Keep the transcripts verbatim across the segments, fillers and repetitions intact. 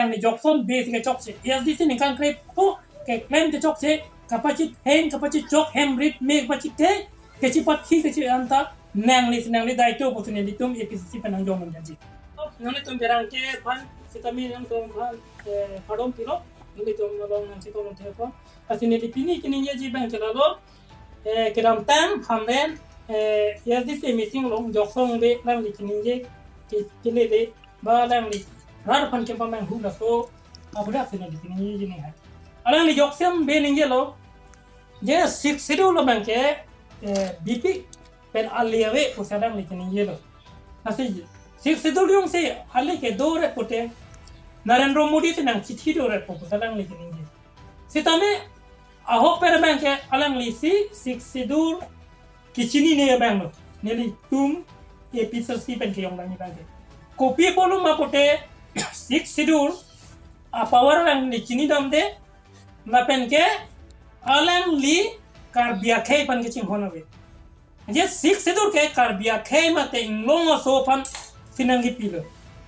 nangli jokson besi kechokche. A S D C ningkan krepho keklem kechokche. Kapachetheng, kapachechok, hem rit me kapachetheng, kachipathi, kachi anta nangli, nangli daito pusi nelitum A P C C pen nangjong nangji. Nanglitum pherangke aphan, sitame nangtum aphan, eh, kardom pilo, nanglitum along nangchetong nangthek aphan. Lasi neli pini kaningjeji abang ke lalo, eh, kedamtang phamren, eh, A S D C meeting along jokson be alangli kaningje ke, kelele, ba alangli rat aphan kepamanghu laso abudak si neli kaningjeji ni hai. Alangli jokson be ningjelo, je Sixth Schedule abang ke, eh, bipik pen ale ave pusi alangli kaningjelo. Lasi Sixth Schedule jongsi ale kedo ret pute Narendra Modi si nangchithi do ret pu pusi alangli kaningje. Sitame ahok pen abang ke alangli si Sixth Schedule kachinine abang lo. Nelitum A P C C pen kejong nangji abang ke. Kopi apotlo ma pute Sixth Schedule apower alangli chinidamde, lapen ke alangli Karbi akhei aphan kachinghon ave. Je Sixth Schedule ke Karbi akhei mate inglong aso aphan si nangkipilo.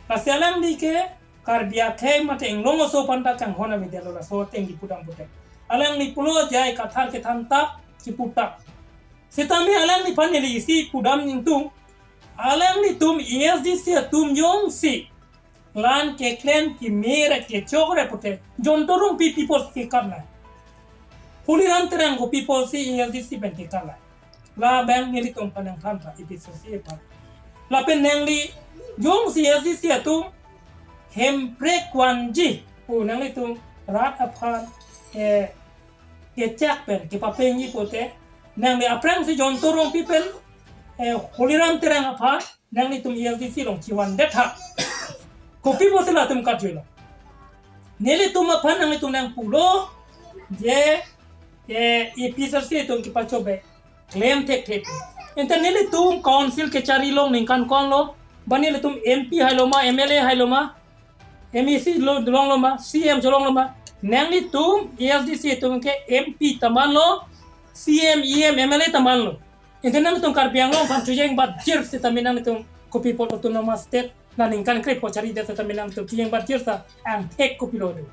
Lasi alangli ke Karbi akhei mate inglong aso aphan ta kanghon avedetlo laso ateng kipudam pute. Alangli pulo J I Kathar kethan tap, kipu tap. Sitame alangliphan neli isi pudam ingtung. Alanglitum A S D C atum jongsi plan keklem keme ra kechok ra pute John Tong Rongpi pi apotsi kekap nang. Holiram Terang kopi apotsi A S D C pen kekap nang. Labang nelitum aphan nangthan tha A P C C aphan. Lapen nangli jongsi A S D C atum hemprek vanji pu nanglitum rat aphan, eh, kechak pen kepapengji pute, nangli aphrangsi John Tong Rongpi pen, eh, Holiram Terang aphan nanglitum A S D C along chivandet tha. Kopi apotsi latum katjuilo? Nelitum aphan nanglitum nangpulo je, eh, A P C C atum kepachobei klem thekthe. Ante nelitum council kechari along ningkan ko-an lo, ba nelitum M P hailo ma, M L A hailo ma, M A C lo, longlo ma, C M cholonglo ma, nanglitum A S D C atum ke M P ta manlo, C M, E M, M L A ta manlo. Ante nangtum Karbi Anglong aphan chojeng batjir sitame nangtum kopi apot autonomous state, la ningkan krepho charidet sitame nangtum chojeng batjir sa angthek kopilo do?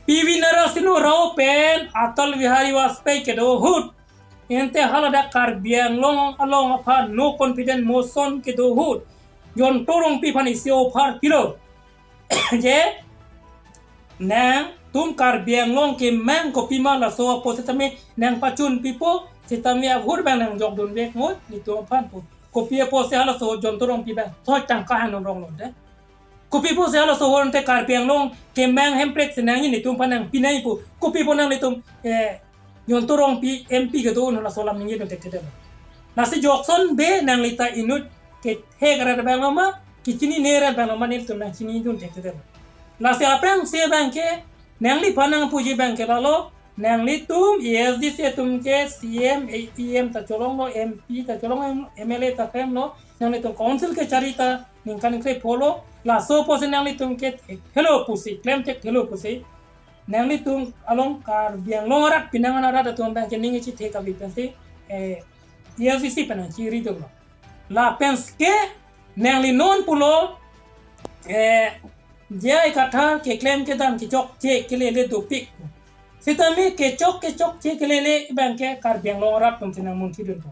P V Narasimha Rao pen Atal Bihari Vajpayee kedo ahut, ante haladak Karbi Anglong along aphan no confidence motion kedo ahut, John Tong Rongpi aphan isi offer pilo je nangtum Karbi Anglong kemang kopima laso apot sitame nangpachun pipo, sitame ahut abang nangjokdun vek ngut nelitum aphan pu. Kopi apotsi halaso John Tong Rongpi abang soi tangka han ronglo de? Kopi apotsi halaso ahut ante Karbi Anglong kemang hemprek si nangji, nelitum aphan nangpi nangji pu? Kopi apot nanglitum, eh, John Tong Rongpi M P kedo ahut halaso alam ningjedun thekthedetlo? Lasi jokson be nangli ta inut kethek rat abang lo ma, kachinine rat abang lo ma, nelitum nangchinidun thekthedetlo. Lasi aphrangsi abang ke nangliphan nangpuji abang ke lalo, nanglitum A S D C atum ke C M, E M ta cholonglo, M P ta cholonglo, M L A ta klemlo, nanglitum council kechari ta ningkan krepho lo, laso apotsi nanglitum ke thekthelo pusi, klem thekthelo pusi, nanglitum along Karbi Anglong arat, penang an arat atum abang ke ning ichi thek abi pensi, eh, A S D C pen nangchiridunlo. Lapensi ke nangli non pulo, eh, J I Kathar keklem kedam kechokche kelele dopik. Sitame kechok kechokche kelele abang ke Karbi Anglong arat atum si nangmunthidunpo.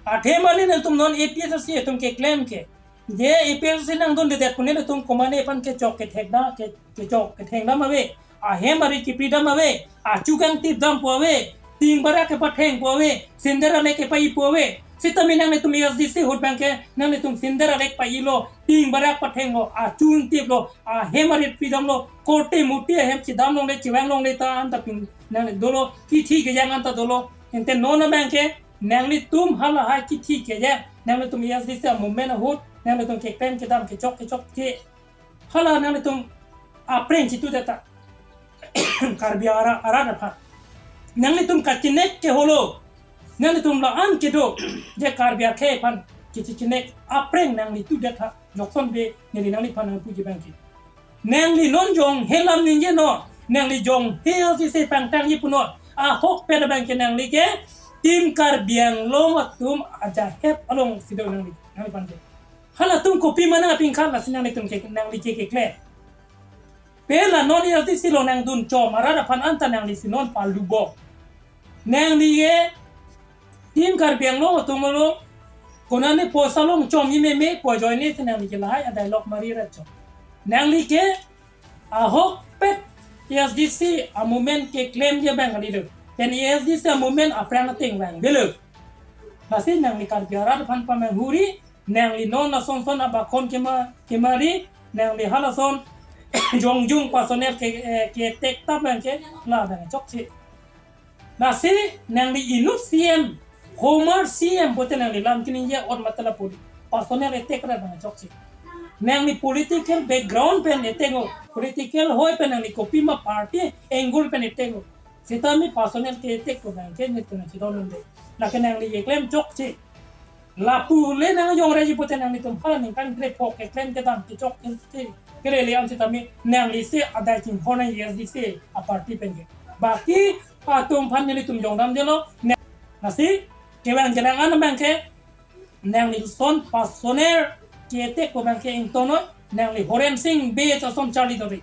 Athe mane nangtum non A P H L C atum keklem ke, je A P H L C nangdundedet pu nelitum komane aphan kechok kethekdam, ke, kechok kethekdam ave, ahem arit kepridam ave, achu kangtipdampo ave, ting barak kepathengpo ave, sender alek kepa-ipo ave. Sitame nanglitum A S D C ahut abang ke nanglitum sender alek pa-ilo, ting barak pathenglo, achu ingtiplo, ahem arit pridamlo, korte murti ahem chedam longle, chevang longle ta anta pin nangli dolo, kithi kejang anta dolo. Ante non abang ke nanglitum halahai kithi kejang, nanglitum A S D C movement ahut nanglitum keklem kedam kechok kechokche, hala nanglitum aphrang chitudet ta Karbi ara, arat aphan. Nanglitum kachinek ke holo, nanglitum la-an kedo, je Karbi akhei aphan kachichinek aphrang nangli tudet tha, jokson be neli nangliphan nangpuji abang ke. Nangli non jonghe alam ningje non, nangli jonghe asese pangtangji pu non, ahok pen abang ke nangli ke Team Karbi Anglong atum ajahep alongsi do nangli, nangliphan ke. Halatum kopima nangpingkhat lasi nanglitum ke, nangli ke keklem. Pen la non A S D C along nangdun chom arat aphan anta nangli si non palu bom. Nangli ke Team Karbi Anglong atum along konane poisa long chom ni meme pu ajoine si nangli ke lahai a-dialogue mari rat chom. Nangli ke ahokpet A S D C a-movement keklemji abang kali lo. Pen A S D C a-movement aphrang ateng vangvelo. Lasi nangli Karbi arat aphan pamenghuri, nangli non asonson abakon kema-, kemari, nangli halason jongjung personal ke, eh, ke-attack ta abang ke la abang chokche. Lasi nangli inut C M, former C M pute nangli lam keningje ot matala poli-, personal attack ra abang chokche. Nangli political background pen attack-o, political hoi pen nangli kopima party angle pen attack-o. Sitame personal ke-attack pu abang ke netum nangchedondunde. Lake nangli keklem chokche. Lapu le nang jongreji pute nanglitum hala ningkan krepho keklem kedam kechok ke, ke, kerele an sitame nangli si adai chinghon A S D C a-party pen ke. Baki atum aphan nelitum jongdamdelo. Na-, lasi kevang kelang an abang ke nanglison personal ke-attack pu abang ke ingtonoi, nangli Horensing Bey ason charlidunri.